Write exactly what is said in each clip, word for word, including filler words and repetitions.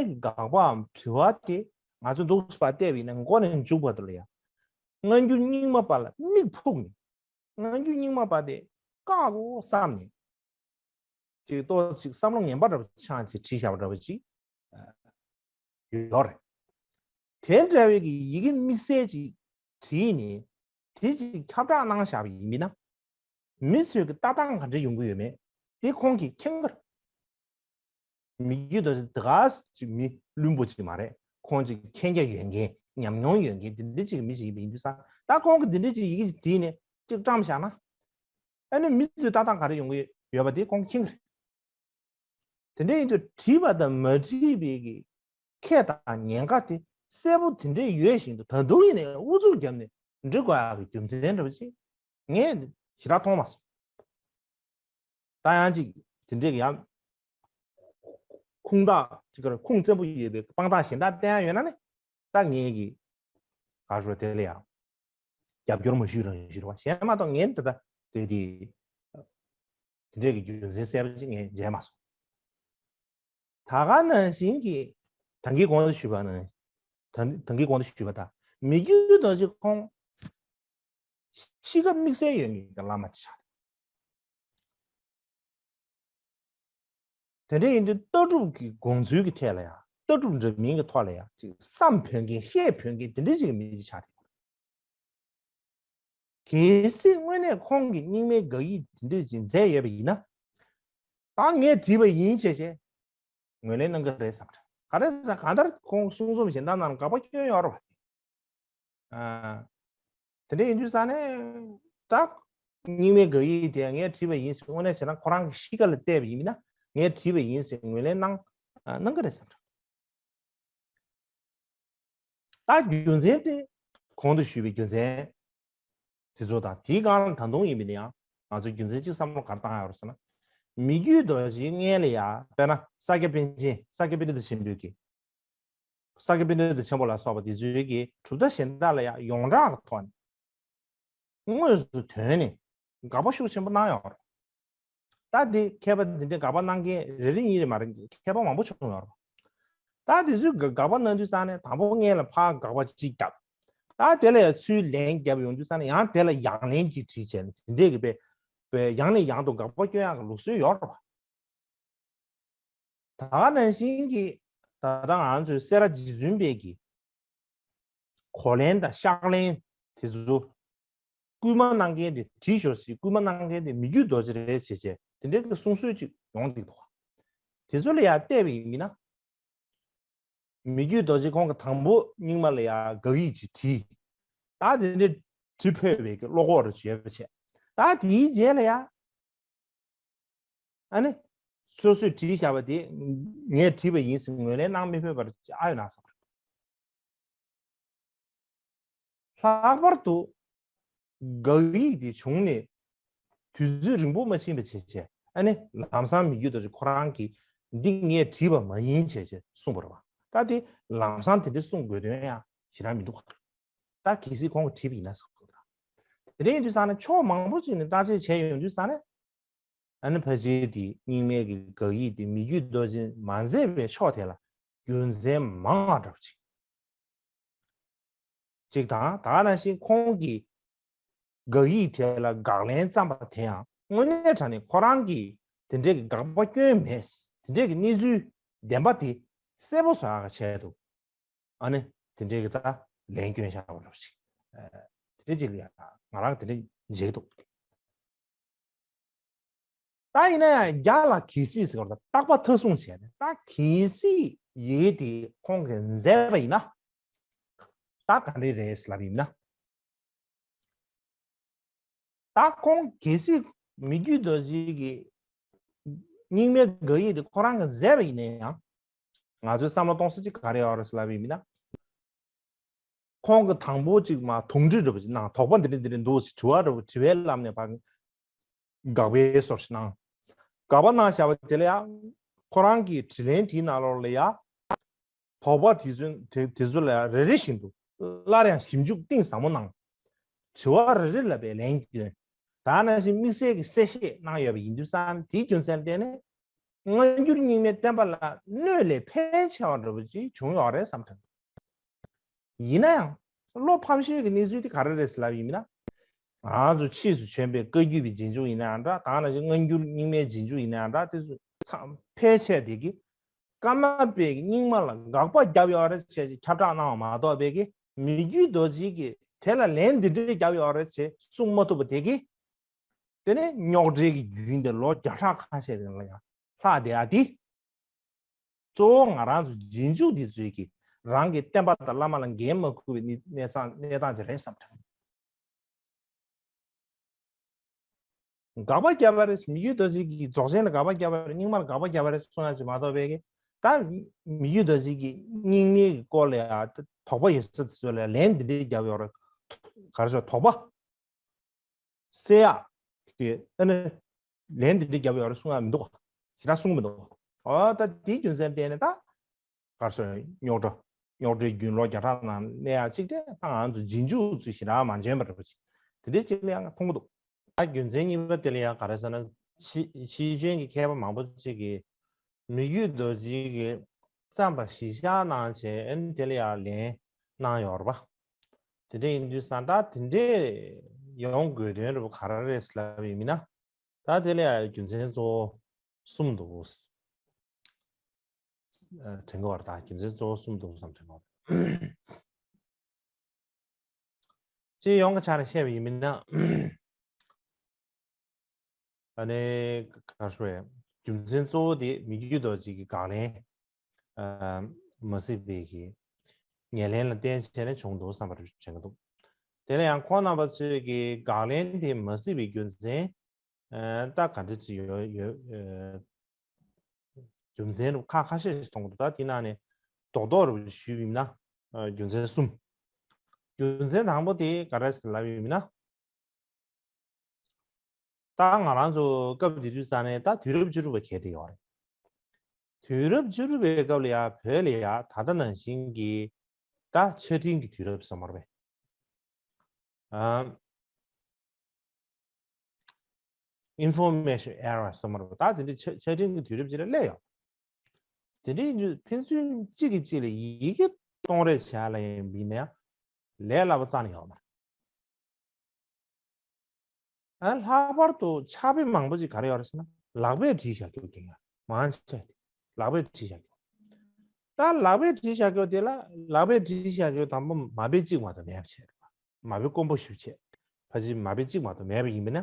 གི་དགག་པའམ་དྲི་བ་དེ་ང་ཚོས་འདུག་པ་བལྟས་པ་ཡིན་ན། མགོ་ནས་མཇུག་བར་དུ་ལ་ཡང་སྔ་འགྱུར་རྙིང་མ་པ་ལ་མིག་ཕུག་ནས། སྔ་འགྱུར་རྙིང་མ་པ་དེ་བཀག་དགོས་བསམ་ནས། ཅིག་ཏོག་ཅིག་བསམ་བློ་ངན་པ་འདྲ་པོ་ཆགས་ཅིག་བྲིས་བཞག་པ་འདྲ་པོ་ཅིག་ཡོད་རེད། དེ་འདྲ་བའི་གི་ཡི་གེ་དམིགས་བསལ་ཅིག་བྲིས་ནས་དེ་ཅིག་ཁྱབ་བསྒྲགས་གནང་བཞག་པ་ཡིན་ན། མི་ཚོས་གི་ལྟ་སྟངས་ག་འདྲ་ཡོང་གི་ཡོད་མེད་དེ་ཁོང་གིས་མཁྱེན་གི་རེད། མི་རྒྱུད་དང་དེ་ག་ཅིག་མི་བླུན་པོ་ཅིག་མ་རེད། ཁོང་ཅིག་མཁྱེན་རྒྱ་ཡོད་མཁན། ཉམས་མྱོང་ཡོད་མཁན་དེ་འདྲ་ཅིག་མི་ཞིག་ཡིན་པ་ཡིན་དུས་ཙང་། ད་ཁོང་གིས་དེ་འདྲ་ཅིག་ཡི་གེ་ཅིག་བྲིས་ནས་ཅིག་བཀྲམ་བཞག་ན། ཨ་ནི་མི་ཚོས་ལྟ་སྟངས་ག་རེ་ཡོང་གི་ཡོད་པ་དེ་ཁོང་མཁྱེན་གི་རེད། དེ་འདྲ་ཡིན་དུས་བྲིས་པ་དང་མ་བྲིས་པའི་གི་ཁྱད་དང་ཉེན་ཁ་དེ་གསལ་པོ་དེ་འདྲ་ཡོད་བཞིན་དུ། ད་དུང་ཡིན་ནའི་ཨུ་ཚུགས་བརྒྱབ་ནས་འབྲི་དགོས་ཡག་གི་རྒྱུ་མཚན་འདྲ་པོ་ཅིག་ངས་ཞེ་དྲག་མཐོང་མ་སོང་། ད་ཡང་ཅིག་དེ་འདྲའི་གི་ཡང་ཁུངས་དག་ཅིག་གར་ཁུངས་བཙན་པོ་ཡོད་པའི་དཔང་རྟགས་གཞན་དག་བསྟན་ཡ་ཡོད་ན་ནི། ད་ངས་གི་ག་རེ་ཟེར་དེ་ལ་ཡང་རྒྱབ་སྐྱོར་མ་ཞུས་རང་ཞུས་རེད་བ། གཞན་མ་གཏོགས་ངས་ད་ལྟ་དེ་དེ་དེ་འདྲའི་གི་རྒྱུ་མཚན་གསལ་པོ་ཅིག་ངས་མཇལ་མ་སོང་། ད་ག་ནང་བཞིན་གྱི་ད་གིན་གོང་དུ་ཞུས་པ་ནང་། ད་ད་གིན་གོང་དུ་ཞུས་པ་ལྟར་མི་རྒྱུད་རྡོ་རྗེ་ཁོང་གཤིས་ཀ་དམིགས་བསལ་ཡོད་མཁན་གྱི་བླ་མ་ཅིག་ཆགས། དེ་འདྲ་ཡིན་དུས་ལྟ་གྲུབ་ཀྱི་དགོངས་ཚུལ་གྱི་ཐད་ལ་ཡང་། ལྟ་གྲུབ་འདྲ་མིན་གྱི་ཐོག་ལ་ཡང་ཅིག་བསམ་འཕོད་མཁན། བཤད་འཕོད་མཁན་དེ་འདྲ་ཅིག་གི་མི་ཅིག་ཆགས་ཏེ། གལ་སྲིད་དངོས་གནས་ཁོང་གིས་རྙིང་མའི་དགག་ཡིག་དེ་འདྲ་ཅིག་མཛད་ཡོད་པ་ཡིན་ན། ད་ངས་བྲིས་པ་ཡིན་བྱས་བྱས་ངོས་ལེན་གནང་གི་རེད་བསམ་འདྲ། ག་རེ་ཟེར། གང་ལྟར་ཁོང་གསུང་རྩོམ་གཞན་དག་ནང་དགག་པ་སྐྱོན་ཡོད་རེད་བ། ཨ། དེ་འདྲ་ཡིན་དུས་ཙང་ནས་ད་རྙིང་མའི་དགག་ཡིག་དེ་ངས་བྲིས་པ་ཡིན་ཟེར། དངོས་གནས་བྱས་ན་ཁོ་རང་གི་གཤིས་ཀ་ལ་བལྟས་པ་ཡིན་ན། ངས་བྲིས་པ་ཡིན་ཟེར་ངོས་ལེན་གནང་གནང་གི་རེད་བསམ་འདྲ། ད་རྒྱུ་མཚན་དེ་གོང་དུ་ཞུས་པའི་རྒྱུ་མཚན་དེ་ཚོ་དང་། དེའི་སྒང་ལ་ད་དུང་ཡིན་པ་ཡིན་ན་ཡང་ང་ཚོས་རྒྱུ་མཚན་གཅིག་བསམ་བློ་ག་རེ་བཏང་ཡོད་རེད་ཟེར་ན། མི་རྒྱུད་རྡོ་རྗེའི་སྔོན་ལ་ཡང་། དཔེར་ན་ས་སྐྱ་པཎ་ཆེན། ས་སྐྱ་པཎྜི་ཏ་ཆེན་པོའི་གི་ས་སྐྱ་པཎྜི་ཏ་ཆེན་པོ་ལ་སོགས་པ་དེ་ཚོའི་གི་གྲུབ་མཐའ་གཞན་དག་ལ་ཡང་ཡོངས་གྲགས་ཀྱི་ཐོག་ནས་དངོས་སུ་ཐོན་ནས་དགག་པ་ཤུགས་ཆེན་པོ་གནང་ཡོད་རེད། ད་དེ་མཁས་པ་འདི་འདྲའི་དགག་པ་གནང་མཁན་རེ་རེ་གཉིས་རེ་མ་རེད། མཁས་པ་མང་པོ་བྱུང་ཡོད་རེད། ད་དེ་ཚོའི་དགག་དགག་པ་གནང་དུས་ཙང་ནས་དང་པོ་སྔོན་ལ་ཕར་དགག་པ་གཅིག་བརྒྱབ། ད་དེ་ལ་ཡང་ཚུར་ལན་བརྒྱབ་ཡོང་དུས་ཙང་ནས་ཡང་དེ་ལ་ཡང་ལན་གཅིག་བྲིས་བྱས་ནས། དེ་འདྲའི་གི་དཔེ་དཔེ་ཡང་ནས་ཡང་དུ་དགག་པ་སྐྱོན་ཡག་གི་ལུགས་སྲོལ་ཡོད་རེད་བ། ད་ག་ནང་བཞིན་གྱི་ད་ལྟ་ང་ཚོའི་སེ་ར་རྗེ་བཙུན་པའི་གི་གོ་ལན་དང་ཕྱག་ལེན་དེ་ཚོ་སྐུལ་མ་གནང་མཁན་དེ་བྲིས་ཤོག་ཟེར། སྐུལ་མ་གནང་མཁན་དེ་མི་རྒྱུད་རྡོ་རྗེ་རེད་ཟེར་བྱས་དེ་འདྲའི་གི་གསུང་སྲོལ་ཅིག་ཡོང་གི་འདུག། དེ་ཚོ་ལ་ཡང་བལྟས་པ་ཡིན་ན། མི་རྒྱུད་རྡོ་རྗེ་ཁོང་གིས་དང་པོ་རྙིང་མ་ལ་ཡང་དགག་ཡིག་ཅིག་བྲིས། ད་དེ་འདྲའི་བྲིས་ཕོད་པའི་གི་བློ་ཁོག་རེ་ཡོད་པ་བྱས། ད་དེའི་རྗེས་ལ་ཡང་ཨ་ནི་སོ་སོས་བྲིས་བཞག་པ་དེ་ངས་བྲིས་པ་ཡིན་ཟེར་ངོས་ལེན་གནང་མི་ཕོད་པ་རེ་ཨ་ཡོད་ན་བསམ། ལྷག་པར་དུ་དགག་ཡིག་དེ་བྱུང་ནས་དུས་ཚོད་རིང་པོ་མ་ཕྱིན་པ་བྱས་བྱས། ཨ་ནི་ལམ་སང་མི་རྒྱུད་རྡོ་རྗེ་ཁོ་རང་གིས་འདི་ངས་བྲིས་པ་མ་ཡིན་བྱས་བྱས་གསུངས་པ་རེད་བ། ད་དེ་ལམ་སང་དེ་འདྲ་གསུང་དགོས་དོན་ཡང་ཞེ་དྲག་མི་འདུག། ད་གལ་སྲིད་ཁོང་གིས་བྲིས་པ་ཡིན་ན་ཟེར་གོ། དེ་འདྲ་ཡིན་དུས་ཙང་ནས་ཕྱོགས་མང་པོ་ཅིག་ནས་བརྟག་དཔྱད་བྱས་ཡོང་དུས་ཙང་ནས། ཨ་ནི་ཕལ་ཆེར་དེ་རྙིང་མའི་གི་དགག་ཡིག་དེ་མི་རྒྱུད་རྡོ་རྗེ་མ་མཛད་པའི་ཕྱོགས་དེ་ལ་རྒྱུ་མཚན་མང་བ་འདྲ་པོ་ཅིག་ཅིག་དང་། ད་ག་ནང་བཞིན་ཁོང་གིས་དགག་ཡིག་དེ་ལ་དགག་ལན་བརྩམས་པ་དེ་ཡང་དངོས་གནས་དྲང་གནས་ཁོ་རང་གིས་དེ་འདྲའི་གི་དགག་པ་སྐྱོན་མེད། དེ་འདྲའི་གི་གནས་ཚུལ་བདེན་པ་དེ་གསལ་པོ་བཟོ་ཡག་གི་ཆེད་དུ། ཨ་ནི་དེ་འདྲའི་གི་ད་ལན་སྐྱོན་བཞག་པ་འདྲ་པོ་ཅིག། ཨ། དེ་འདྲའི་ཅིག་ལ་ཡང་ང་རང་དེ་འདྲ་མཇལ་གྱི་འདུག། ད་ཡིན་ན་ཡང་རྒྱ་ལ་གལ་སྲིད་ཟེར་བ་དང་རྟག་པ་མཐའ་གསུངས་བྱས་ནས། ད་གལ་སྲིད་ཡི་གེ་དེ་ཁོང་གིས་མཛད་པ་ཡིན་ན། ད་ག་འདྲ་རེད་ལབ་ཡིན་ན། ད་ཁོང་གལ་སྲིད་མི་རྒྱུད་རྡོ་རྗེ་གི་རྙིང་མའི་དགག་ཡིག་དེ་ཁོ་རང་གིས་མཛད་པ་ཡིན་ན་ཡང་། ང་ཚོའི་བསམ་བློ་གཏོང་ས་ཅིག་ག་རེ་ཡོད་རེད་ལབ་ཡིན་ན། ཁོང་གིས་དང་པོ་ཅིག་མར་དོགས་འདྲི་འདྲ་པོ་ཅིག་གནང་། དོགས་པ་འདི་འདྲ་འདི་འདྲ་འདུག་ཟེར་དྲི་བ་འདྲ་པོ་དྲི་བའི་ལམ་ནས་ཕར་དགག་པའི་སོར་ཞིག་གནང་། དགག་པ་གནང་བཞག་པ་དེ་ལ་ཡང་ཁོ་རང་གི་དྲིས་ལན་དེའི་ནང་ལོགས་ལ་ཡང་དོགས་པ་དེ་ཚོ་དེ་དེ་ཚོ་ལ་ཡང་རེ་རེ་བཞིན་དུ་སླར་ཡང་ཞིབ་འཇུག་གཏིང་ཟབ་མོ་གནང་། དྲི་བ་རེ་རེ་ལ་བའི་ལན་བསྐྱོན། ད་ནང་བཞིན་དམིགས་བསལ་གྱི་གསལ་བཤད་གནང་ཡོད་པ་ཡིན་དུས་ཙང་། དེའི་རྒྱུ་མཚན་ལ་བརྟེན་ནས་ སྔ་འགྱུར་རྙིང་མའི་བསྟན་པ་ལ་གནོད་ལས་ཕལ་ཆེ་བ་འདྲ་པོ་ཅིག་བྱུང་ཡོད་རེད་བསམ་ཐུབ། ཡིན་ན་ཡང་བློ་ཕམ་ཤོས་ཀྱི་གནས་ཚུལ་དེ་ག་རེ་རེད་ཟེར་ལབ་ཡིན་ན། ང་ཚོ་ཕྱིས་སུ་བྱོན་པའི་བཀའ་བརྒྱུད་པའི་རྗེས་འཇུག་ཡིན་ན་ཡང་འདྲ། ད་ནང་བཞིན་སྔ་འགྱུར་རྙིང་མའི་རྗེས་འཇུག་ཡིན་ན་ཡང་འདྲ། དེ་ཚོ་ཚང་ཕལ་ཆེར་དེ་གི་ཀརྨ་པའི་རྙིང་མ་ལ་དགག་པ་བརྒྱབ་ཡོད་རེད་ཅེས་ཁྱབ་བསྒྲགས་གནང་བ་མ་གཏོགས། པའི་གི་མི་བརྒྱུད་རྡོ་རྗེ་གིས་དེ་ལ་ལན་འདི་འདྲ་བརྒྱབ་ཡོད་རེད་ཅེས་གསུང་མ་ཐུབ་པ་དེ་གི། དེ་ནས་རྙོག་དྲའི་གི་རྒྱུན་དེ་ལོ་བརྒྱ་ཕྲག་ཁ་ཤས་རིང་ལ་ཡང་ལྷག་བསྡད་ཡ་དེ། གཙོ་བོ་ང་རང་ཚོ་རྗེས་འཇུག་འདི་ཚོས་ཀྱིས་རང་གི་བསྟན་པ་དང་བླ་མ་ལ་འགན་མ་འཁུར་བའི་གནས་གནས་སྟངས་གནས་སྟངས་ཅིག་རེད་བསམ་དྲན། དགག་པ་བརྒྱབ་པ་རེད། མི་བརྒྱུད་རྡོ་རྗེ་གིས་རྫོགས་ཆེན་ལ་དགག་པ་བརྒྱབ་པ་རེད། རྙིང་མ་ལ་དགག་པ་བརྒྱབ་པ་རེད་གསུང་ཡ་ཅིག་མ་གཏོགས། པའི་གི་ད་མི་བརྒྱུད་རྡོ་རྗེ་གིས་རྙིང་མའི་གི་སྐོར་ལ་ཡ་དོགས་པ་ཡོད་ས་དེ་ཚོ་ལ་ལན་འདི་འདྲའི་བརྒྱབ་ཡོད་རེད། ག་རེ་ཟེར། དོགས་པ་སེལ་ཡག་གི་ཨ་ནི་ལན་འདི་འདྲ་བརྒྱབ་ཡོད་རེད་གསུང་ཡ་མི་འདུག་ཞེ་དྲག་གསུང་གི་མི་འདུག་འོ་ད་དེའི་རྒྱུ་མཚན་བརྟེན་ནས་ད་ག་རེ་ཟེར། རྙོག་དྲ་རྙོག་དྲའི་རྒྱུན་ལོ་བརྒྱ་ཕྲག་ནང་གནས་ཡ་གཅིག་དེ་ད་ང་ཚོ་རྗེས་འཇུག་ཚོས་ཞེ་དྲག་མ་འཇོན་པ་འདྲ་པོ་ཅིག་དེ་འདྲའི་ཅིག་ལ་ཡང་མཐོང་གི་འདུག་ད་རྒྱུ་མཚན་གཉིས་པ་དེ་ལ་ཡང་ག་རེ་ཟེར་ན། ཕྱི་ཕྱིས་བྱོན་གྱི་མཁས་པ་མང་པོ་ཅིག་གིས་མི་བརྒྱུད་རྡོ་རྗེ་གིས་བརྩམས་པ་གཞི་བཞག་གནང་བྱས། ཨ་ནི་དེ་ལ་ཡང་ལན་གནང་ཡོད་རེད་པ། དེ་འདྲ་ཡིན་དུས་ཙང་ད་དེ་འདྲས་ཡོང་དགོས་དོན་རེད་པ་ག་རེ་རེད་ལབ་ཡིན་ན། ད་དེ་ལ་ཡང་རྒྱུ་མཚན་གཙོ་བོ་གསུམ་འདུག་ཨ། དྲན་གྱི་ཡོད་རེད། ད་རྒྱུ་མཚན་གཙོ་བོ་གསུམ་འདུག་བསམ་དྲན་གྱི་ཡོད་རེད། སྤྱི་ཡོངས་ཀྱི་ཆ་ནས་བཤད་པ་ཡིན་མིན་ན། ཨ་ནི་ག་རེ་ཞུ་དགོས་རེད། རྒྱུ་མཚན་གཙོ་བོ་དེ་མི་བརྒྱུད་རྡོ་རྗེ་གི་དགག་ལན་ཨ་མ་གཟིགས་པའི་གི་ཉེར་ལེན་ལ་བརྟེན་བྱས་ནས་བྱུང་འདུག་བསམ་པ་དྲན་གྱི་འདུག་དེ་ལ་ཡང་ཁོང་རྣམ་པ་ཚོས་ཀྱི་དགག་ལན་དེ་མ་གཟིགས་པའི་རྒྱུ་མཚན་ཨ་ད་ག་འདྲ་ཅིག་ཡོད་ཡོད། ཨ། རྒྱུ་མཚན་རུ་ཁ་ཁ་ཤས་ཤིག་མཐོང་གི་འདུག་ད་དེ་ནང་ནས་རྡོག་རྡོག་རུ་ཞུས་ཡིན་ན། ཨ། རྒྱུ་མཚན་གསུམ། རྒྱུ་མཚན་དང་པོ་དེ་ག་རེ་ཟེར་ལབ་ཡིན་ན། ད་ང་རང་ཚོ་སྐབས་དེ་དུས་ས་ནས་ད་དུས་རབས་བཅུ་དྲུག་པ་གལ་ཏེ་ཡོད་རེད། དུས་རབས་བཅུ་དྲུག་པའི་སྐབས་ལ་ཡ་བོད་ལ་ཡ་ད་ལྟ་ནང་བཞིན་གྱི་ད་ཆ་འཕྲིན་གྱི་དུས་རབས་སུ་མ་རེད་པས། ཨ། Information era ཟེར་མ་རེད། ད་དེ་འདྲའི་ཆ་ཆ་འཕྲིན་གྱི་དུས་རབས་ཅིག་ལ་སླེབས་ཡོད། དེ་འདྲའི་ཕན་ཚུན་གཅིག་གིས་གཅིག་ལ་ཡི་གེ་གཏོང་རེས་བྱེད་ཡ་ལ་ཡིན་པ་ཡིན་ན་ཡང་ལས་སླ་པོ་རྩ་ནས་ཡོད་མ་རེད། ཨ། ལྷག་པར་དུ་ཕྱག་དཔེ་མང་པོ་ཅིག་ག་རེ་ཡོད་རེད་ཟེར་ན། ལག་པས་བྲིས་བཞག་རྒྱུ་གི་ཡ་མང་ཆེ་དེ་ལག་པས་བྲིས་བཞག་རྒྱུ། ད་ལག་པས་བྲིས་བཞག་རྒྱུ་དེ་ལ་ལག་པས་བྲིས་བཞག་རྒྱུ་དང་པོ་མ་དཔེ་གཅིག་མ་གཏོགས་མེད་པ་བྱས་རེད་པ། མ་དཔེ་དཀོན་པོ་ཞིག་བྱས། ཕལ་ཆེར་མ་དཔེ་གཅིག་མ་གཏོགས་མེད་པ་ཡིན་པས་ན།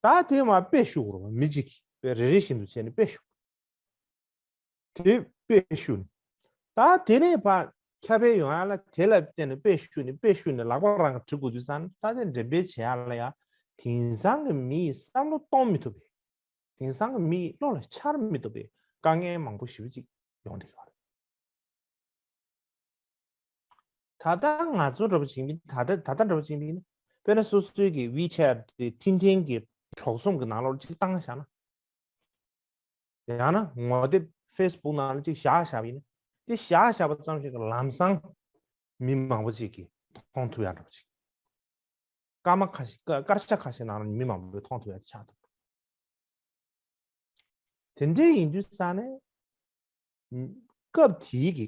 ད་དེ་མ་དཔེ་བཤུ་དགོས་རེད་པ། མི་གཅིག་གིས་དཔེ་རེ་རེ་བཞིན་དུ་བྱས་ནས་དཔེ་བཤུ། དེ་དཔེ་བཤུ་ནས། ད་དེ་ནས་ཕར་ཁྱབ་སྤེལ་ཡོང་ཡ་ལ་དེ་ལ་བརྟེན་ནས་དཔེ་བཤུ་ནས་དཔེ་བཤུ་ནས་ལག་པ་རང་གིས་བྲི་དགོས་དུས་ཙང་ད་དེ་འགྲེམས་སྤེལ་བྱེད་ཡ་ལ་ཡ་དེང་སང་གི་མི་ཡི་བསམ་བློ་གཏོང་མི་ཐུབ་པའི། དེང་སང་གི་མི་ཡི་བློ་ལ་འཆར་མི་ཐུབ་པའི་དཀའ་ངལ་མང་པོ་ཞེ་པོ་ཅིག་ཡོང་བསྡད་ཡོད་རེད། ད་ལྟ་ང་ཚོ་འདྲ་པོ་བྱེད་མཁན། ད་ལྟ་ད་ལྟ་འདྲ་པོ་བྱེད་མཁན་ནི། དཔེར་ན་སོ་སོའི་གི་WeChat དེ་འཕྲིན་ཕྲན་གྱི་གྲོགས་ཚོམས་ཀྱི་ནང་ལོགས་གཅིག་བཏང་བཞག་ན། ཡང་ན་ངོ་དེབ་Facebook ནང་ལ་གཅིག་བཞག་བཞག་པ་ཡིན་ན། དེ་བཞག་བཞག་པ་ཙམ་ཞིག་གིས་ལམ་སང་མི་མང་པོ་ཅིག་གིས་མཐོང་ཐུབ་ཡག་འདྲ་པོ་ཅིག་སྐར་མ་ཁ་ཤས། སྐར་ཆ་ཁ་ཤས་ནང་ལ་མི་མང་པོས་མཐོང་ཐུབ་ཡག་ཆགས་འདུག་དེ་འདྲའི་ཡིན་དུས་ཙང་ནས། སྐབས་དེའི་གི་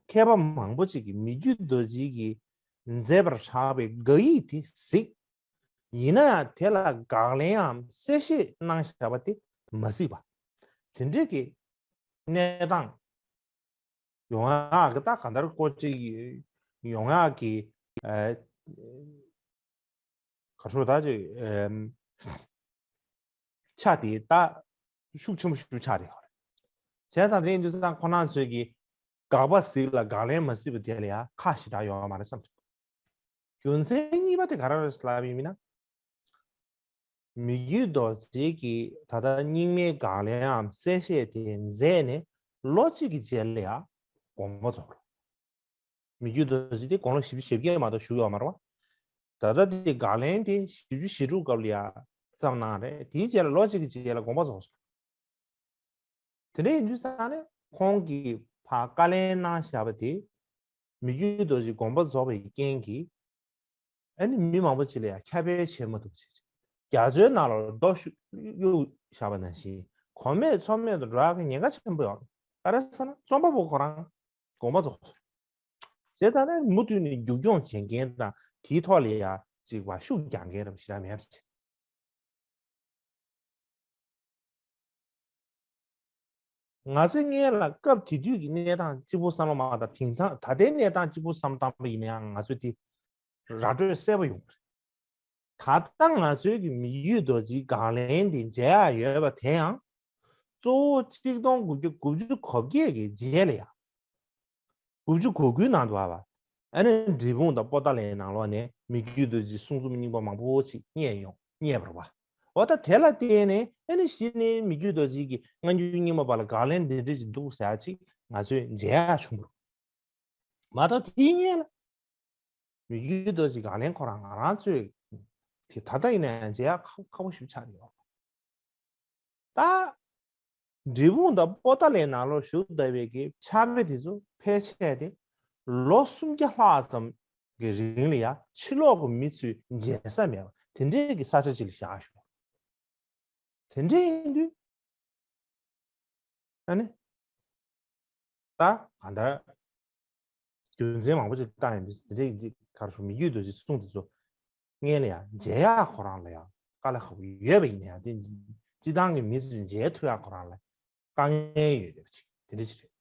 མཁས་པ་མང་པོ་ཅིག་གིས་མི་བརྒྱུད་རྡོ་རྗེ་གིས་མཛད་པར་གྲགས་པའི་དགག་ཡིག་དེ་གཟིགས། ཡིན་ན་ཡང་དེ་ལ་དགག་ལན་འམ་གསལ་བཤད་གནང་བཞག་པ་དེ་མ་གཟིགས་པ། དེ་འདྲའི་གི་གནས་སྟངས་ཡོང་ཡག་གི་ད་གང་ལྟར་ཀོ་ཅིག་ཡོང་ཡག་གི། ཨ། ག་ཚོད་ད་ཅིག་ཨམ། ཆ་དེ་ད་ཤུགས་ཆེན་པོ་ཞིག་ཆགས་བསྡད་ཡོད་རེད། བྱས་ཙང་དེ་ཡིན་དུས་ཙང་ཁོ་རང་ཚོས་ཀྱི་དགག་པ་གཟིགས་ལ་དགག་ལན་མ་གཟིགས་པ་དེ་ལ་ཡང་ཁག་ཞེ་དྲག་ཡོད་མ་རེད་བསམ་གྱི། རྒྱུ་མཚན་གཉིས་པ་དེ་ག་རེ་རེད་ལབ་ཡིན་ན། མི་བརྒྱུད་རྡོ་རྗེ་གིས་ད་ལྟ་རྙིང་མའི་དགག་ལན་འམ་གསལ་བཤད་དེ་མཛད་ནས་ལོ་གཅིག་གི་རྗེས་ལ་ཡང་དགོངས་པ་རྫོགས་རེད། མི་བརྒྱུད་རྡོ་རྗེ་དེ་དགུང་ལོ་བཞི་བཅུ་ཞེ་བརྒྱད་མ་གཏོགས་བཞུགས་ཡོད་མ་རེད་པ། ད་ལྟ་དེ་དགག་ལན་དེ་བཞི་བཅུ་ཞེ་དྲུག་སྐབས་ལ་ཡ་བརྩམས་གནང་རེད། དེའི་རྗེས་ལ་ལོ་གཅིག་གི་རྗེས་ལ་དགོངས་པ་རྫོགས་སོང་། དེ་འདྲ་ཡིན་དུས་ཙང་ནས་ཁོང་གིས་ཕར་བཀའ་ལན་གནང་བཞག་པ་དེ་མི་བརྒྱུད་རྡོ་རྗེ་དགོངས་པ་རྫོགས་པའི་རྐྱེན་གྱིས། ཨ་ནི་མི་མང་པོ་ཅིག་ལ་ཡང་ཁྱབ་སྤེལ་བྱེད་མ་ཐུབ་ཅིག་རྒྱ་མཚོའི་ནང་ལ་རྡོ་གཡུག་བཞག་པ་ནང་བཞིན། གོ་མེད་ཚོར་མེད་དུ་འགྲོ་ཡག་གི་ཉེན་ཁ་ཆེན་པོ་ཡོད། ག་རེ་ཟེར་ན་རྩོམ་པ་པོ་ཁོ་རང་དགོངས་པ་རྫོགས་སོང་། བྱས་ཙང་ནས་མུ་མཐུད་ནས་རྒྱུག་མྱོང་བྱེད་མཁན་དང་དེའི་ཐོག་ལ་ཡ་ཅིག་བ་ཤུགས་རྒྱག་མཁན་རབས་ཞེ་དྲག་མེད་པ་བྱས། ང་ཚོའི་སྔོན་ལ་སྐབས་དེ་དུས་ཀྱི་གནས་སྟངས་གཅིག་པུ་བསམ་བློ་མ་བཏང་དེང་སང་ད་ལྟའི་གནས་སྟངས་གཅིག་པུ་བསམ་བཏང་པ་ཡིན་ན་ཡང་ང་ཚོས་དེ་ར་སྤྲོད་གསལ་པོ་ཡོང་གི་རེད། ད་ལྟ་ང་ཚོའི་གི་མི་རྒྱུད་རྡོ་རྗེའི་དགག་ལན་དེ་མཇལ་ཡག་ཡོད་པ་དེ་ཡང་གཙོ་བོ་གཅིག་སྟོང་དགུ་བརྒྱ་དགུ་བཅུ་གོ་བརྒྱད་ཀྱི་རྗེས་ལ་ཡ། དགུ་བཅུ་གོ་དགུའི་ནང་དུ་བ་བ། ཨ་ནི་འབྲས་སྤུངས་དང་པོ་ཏཱ་ལའི་ནང་ལོགས་ནས་མི་རྒྱུད་རྡོ་རྗེ་གསུང་རྩོམ་རྙིང་པ་མང་པོ་ཅིག་རྙེད་ཡོང་རྙེད་པར་བ། འོ་ད་དེ་ལ་བརྟེན་ནས་ཨ་ནི་གཞི་ནས་མི་རྒྱུད་རྡོ་རྗེ་གི་སྔ་འགྱུར་རྙིང་མ་པ་ལ་དགག་ལན་འདི་འདྲ་ཅིག་འདུག་ཟེར་ཡག་ཅིག་ང་ཚོས་མཇལ་ཡག་བྱུང་བ་རེད། མ་གཏོགས་དེའི་སྔོན་ལ་མི་རྒྱུད་རྡོ་རྗེ་དགག་ལན་ཁོ་རང་ང་རང་ཚོས་དེ་ད་ལྟ་ཡིན་ན་ཡང་མཇལ་ཡག་ཁག་ཁག་པོ་ཞིག་ཆགས་ཡོད། ད། འབྲས་སྤུངས་དང་པོ་ཏཱ་ལའི་ནང་ལོགས་བཞུགས་བསྡད་པའི་གི་ཕྱག་དཔེ་དེ་ཚོ་ཕལ་ཆེར་དེ་ལོ་སུམ་བརྒྱ་ལྷག་ཙམ་གྱི་རིང་ལ་ཡ་ཕྱི་ལོགས་ཀྱི་མི་ཚོས་མཇལ་ས་མེད་པ་དེ་འདྲའི་གི་ས་ཆ་ཅིག་ལ་བཞག་ཞོག་དེ་འདྲ་ཡིན་དུས། ཨ་ནི། ད་གང་ལྟར། རྒྱུ་མཚན་མང་པོ་ཅིག་བཏང་ཡོད་འདུག་དེ་འདྲའི་ག་རེ་ཞུ་མི་རྒྱུད་རྡོ་རྗེ་གསུང་དེ་ཚོ་སྔོན་ལ་ཡང་མཇལ་ཡག་ཁོ་རང་ལ་ཡང་དཀའ་ལས་ཁག་པོ་ཡོད་པ་ཡིན་ན་ཡང་དེ་སྤྱི་བཏང་གི་མི་ཚོས་མཇལ་ཐུབ་ཡག་ཁོ་རང་ལ་དཀའ་ངལ་ཡོད་པ་ཅིག་དེ་འདྲ་ཅིག་རེད།